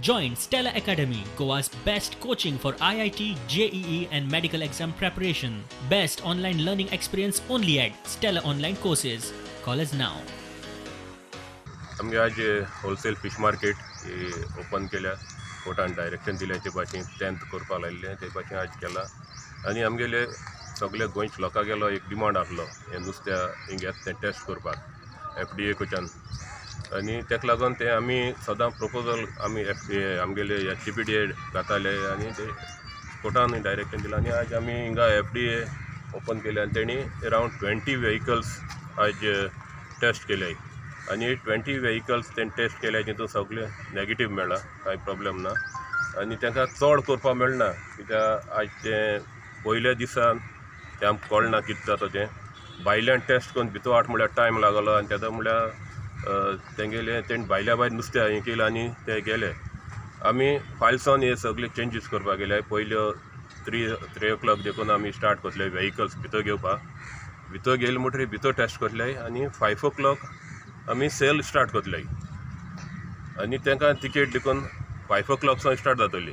Join Stella Academy, Goa's best coaching for IIT, JEE, and medical exam preparation. Best online learning experience only at Stella Online Courses. Call us now. आमगे आज wholesale fish market ही open केल्या. कोर्टान direction दिलें, ते भाशेन 10th करपाक लायिल्लें, ते भाशेन आज केला. आनी आमगेले सगळे गोंयच्या लोकांगेलो एक डिमांड आसलो, हें नुस्त्या हिंग येता तें टेस्ट करपाक एफडीए कडच्यान. आनी ताका लागून तें आमी सदां प्रपोजल आमी एफडीए आमगेले एचजीपीडीए घाताले आनी ते कोर्टान डायरेक्शन दिलां. आनी आज आमी हिंगा एफडीए ओपन केले आनी तेणी अरावंड 20 वेहिकल्स आज टेस्ट केले. आनी 20 वेहिकल्स तेणी टेस्ट केले, तितून सगळे नेगेटीव मेळ्ळा, कांय प्रॉब्लम ना. आनी तांकां चड करपाक मेळना, कित्याक आज तें पयल्या दिसान तें आमकां कळना कितें जाता तें. भायल्यान टेस्ट करून भितर हाड म्हळ्यार टायम लागलो. आनी तेदो म्हळ्यार तेंगेले तेणी भायल्या भायर नुस्तें हें केलें आनी ते गेले. आमी फायल्सान हे सगळे चेंजीस करपाक गेले. पयल्यो थ्री ओ क्लॉक देखून आमी स्टार्ट करतले वेहिकल्स भितर घेवपाक. भितर गेले म्हणटरीर भितर टेस्ट करतले आनी 5 ओ क्लॉक आमी सेल स्टार्ट करतले. आनी तांकां तिकेट देखून 5 ओ क्लॉक सावन स्टार्ट जातली.